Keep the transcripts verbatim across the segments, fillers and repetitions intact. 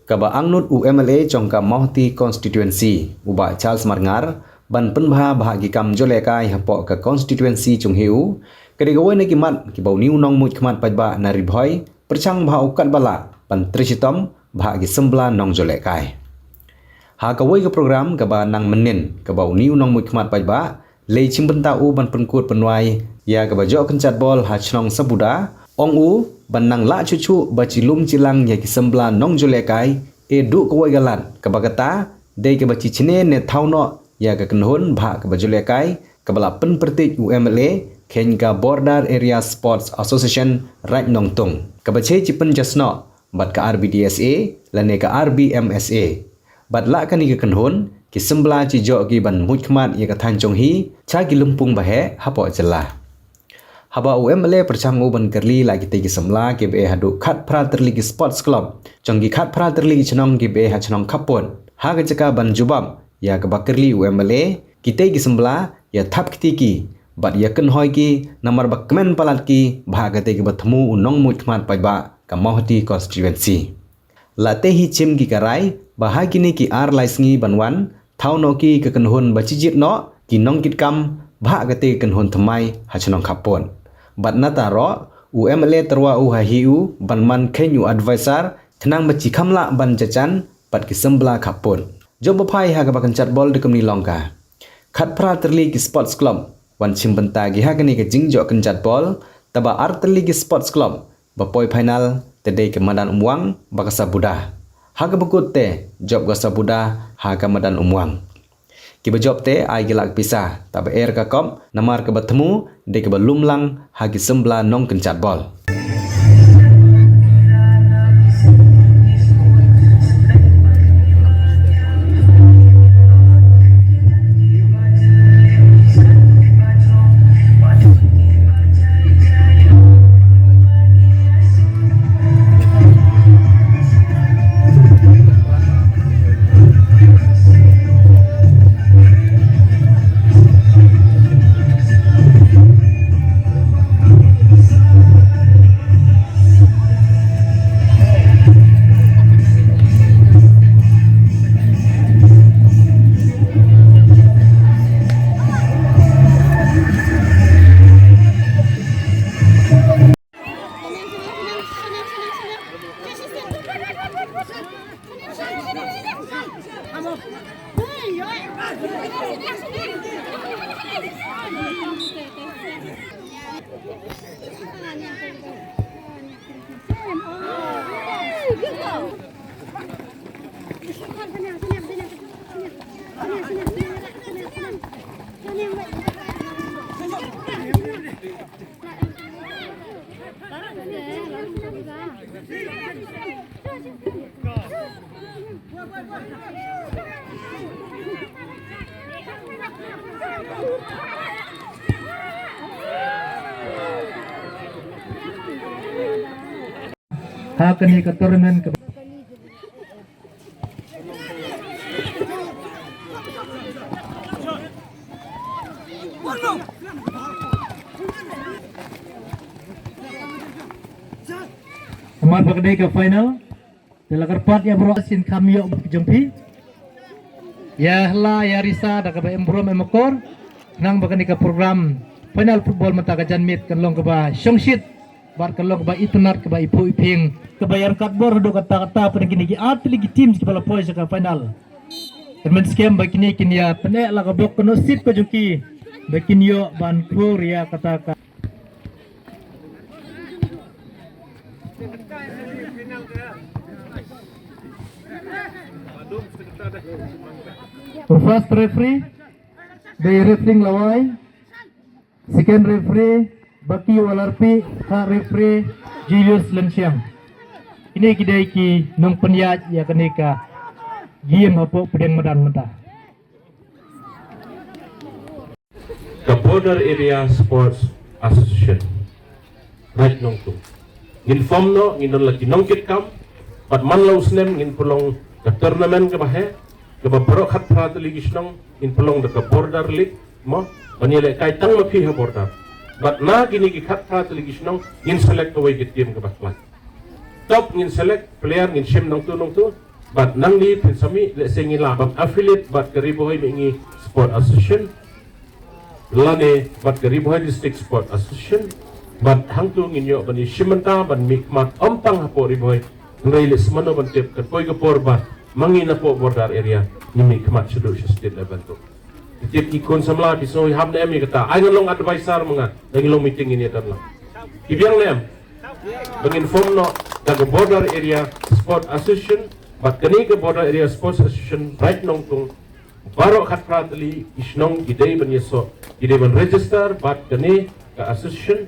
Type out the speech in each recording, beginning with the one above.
Kaba angnud u M L A jong ka Mawhati Constituency, u Bah Charles Marngar, ban pynbha bha ki kam jolehkai hapoh ka constituency jong hi u, ka dei kawei na ki mat kiba une u nongmuid khmat paidbah na Ri Bhoi, pyrshang bha u katba lah ban trei shitom bha ki sembla nongjolehkai. Ha kawei ka program kaba nang mynnin kaba une u nongmuid khmat paidbah, lei chim bynta u ban pynkut pynwai ïa kaba jok kynjat bol ha shnong Sabuda, ong u ban nang lah chuchu ba chi lum chi lang ïa ki sembla nongjolehkai, e duh kawei ka lad kaba kata dei kaba chi chine ne thaw noh ïa ka kynhun bha kaba jolehkai kaba la pynpyrtih u M L A khein ka Border Area Sports Association Raid Nongtung, kaba chei chi pynjasnoh bad ka R B D S A lane ka R B M S A. Bad la kane ka kynhun, ki sembla chi jok ki ban muid khmat ïa ka thaiñ jong hi cha ki lympung baheh hapoh jylla. Haba u M L A pyrshang u ban kyrli la kitei ki sembla kiba eh haduh khatphra tylli ki sports club jong ki khatphra tylli ki shnong kiba eh ha shnong khappud, ha ka jaka ban jubab ïa kaba kyrli u M L A, kitei ki sembla ïa thap kti ki bad ïa kynhoi ki namar ba kmen palat ki bha katei kaba thmu u nongmuid khmat paidbah ka Mawhati Constituency. La tei hi chim ki ka rai ba ha kine ki ar lai sngi ban wan, thaw noh ki ka kynhun ba chi jied noh ki nongkitkam bha katei ka kynhun thymmai ha shnong khappud. Bad nata ruh u M L A tyrwa u ha hi u ban man khein u advisor khnang ba chi kham lah ban jajan bad ki sembla khappud. Jong ba phai ha kaba kynjat bol da kumne long ka khatphra tylli ki sports club wan chim bynta ki ha kane ka jingjok kynjat bol, taba ar tylli ki sports club ba poi final te dei ka madan Umwang bad ka Sabuda. Ha kaba kut te jop ka Sabuda ha ka madan Umwang. Kiba jop te ai ki lak pisa, taba er ka kop namar kaba thmu dei kaba lum lang ha ki sembla nongkynjat bol. Ha kane ka tournament ka Namar ba ka dei ka final. Te la kyrpad ïa baroh shin kham ïoh bad ka jong phi. Ïa hla ïa risa da kaba em burom em akor. Khnang ba kane ka program final football mynta ka janmiet kan long kaba shongshit bad kan long kaba itynnad kaba iphuh iphieng. Kaba ïa ryngkat bor haduh katta katta pdeng kine ki ar tylli ki team kiba la poi sha ka final. Kan mynskhem ba kine kin ïa pyneh la ka bok ka nusip ka jong ki ba kin ïoh ban khur ïa kata ka First referee, dei referee Lawai. Second referee, Baki Walarpi, third referee, Julius Lensiang. Kine ki dei ki nongpynïaid ïa kane ka game hapoh pdeng madan mynta. Ka Border Area Sports Association Raid Nongtung. Ngin form noh, ngin don la ki nongkitkam, bad man la u snem ngin pynlong ka tournament kaba heh, kaba baroh khatphra tylli ki shnong ngin pynlong da ka border league, mo, ban ïalehkai tang ma phi ha border. Bad na kine ki khatphra tylli ki shnong ngin select kawei ka team kaba khlaiñ. Top ngin select player, ngin shim nongtu nongtu, Bad nangne phin sa mih, lehse ngin lah ban affiliate bad ka Ri Bhoi Mihngi Sport Association, lane bad ka Ri Bhoi District Sport Association. Bad hangto ngin ïoh ban ïashim bynta ban mihkhmat ym tang hapoh Ri Bhoi, hynrei lehse mano ban tip, katpoi ka por ba ma ngi napoh border area ngin mihkhmat shaduh sha state level tu. Te tip ki khun samla, phi sngew hap ne em ïa kata? Ai ngan long advisor ma nga, da ngi long meeting ngin ïa don lang. Phi biang ne em? Ba ngin form noh da ka Border Area Sport Association. Bad kane ka Border Area Sports Association, right, nongtung baroh khatphra tylli ki shnong ki dei ban ïasoh, ki dei ban register bad kane ka association,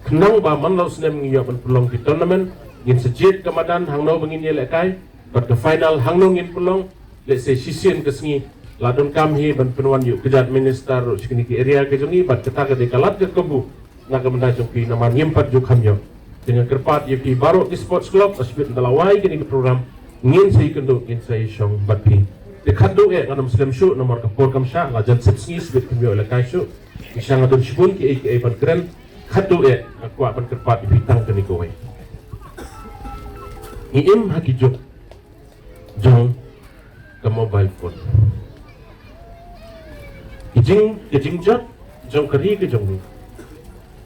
khnang ba man la u snem ngi ïoh ban pynlong ki tournament, ngin sa jied ka madan hangno ba ngin ïalehkai, bad ka final hangno ngin pynlong. Lehse shisien ka sngi la donkam hi ban pynwan ïa u kjat minister ruh sha kine ki area ka jong ngi, bad kata ka dei ka lad ka kabu na ka bynta jong phi, namar ngim pat ju kham ïoh. Te nga kyrpad ïa phi baroh ki sports club, ba shibit ynda la wai kine ki program, ngin sa ïakynduh, ngin sa ïashong bad phi. Te khatduh eh, ngan ym slem shuh namar ka por kam shah, la jan sep sngi, shibit kham ïoh lehkai shuh. Ngi shang, nga don shibun kiei kiei ban kren. Khatduh eh, nga kwah ban kyrpad ïa phi tang kane kawei. Ngi im ha ki juk jong ka mobile phone. Ki jing, ki jingjot jong ka ri ka jong ngi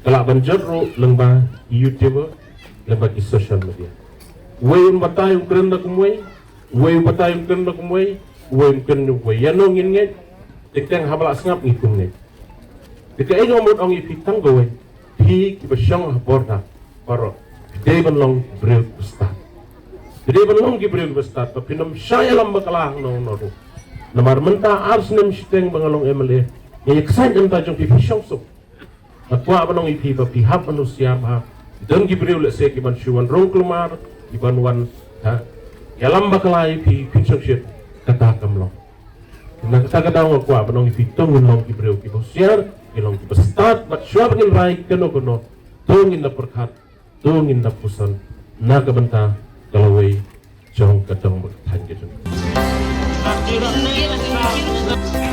ka lah ban jot ruh lyngba ki YouTuber, lyngba ki social media. Uwei un batai un kren da kumwei, uwei un batai un kren da kumwei, uwei un kren da kumwei. Ïano ngin ngeit? Teng teng haba la sngap ngi kum ngeit. Te kaei nga mut ong ïa phi tang kawei, phi kiba shong ha border baroh, phi dei ban long ki briew kiba stad. Phi dei ban long ki briew kiba stad, ba phin ym shah ïalam bakla hangno hangno ruh. Namar mynta ar snem shiteng ba nga long M L A, nga ïa ksaid na ka bynta jong phi, phi shong suk. Nga kwah ban ong ïa phi ba phi hap ban husiar bha. Don ki briew lehse ki ban shu wan rung kulmar, ki ban wan, ha, ïalam bakla ïa phi, phin shong shit. Kata kam long. Na kata ka daw nga kwah ban ong ïa phi, to ngin long ki briew kiba husiar, ngin long kiba stad, bad shuwa ba ngin rai kano kano, to ngin da pyrkhat, to ngin da puson na ka bynta ka lawei jong ka dong bad ka thaiñ ka jong ngi.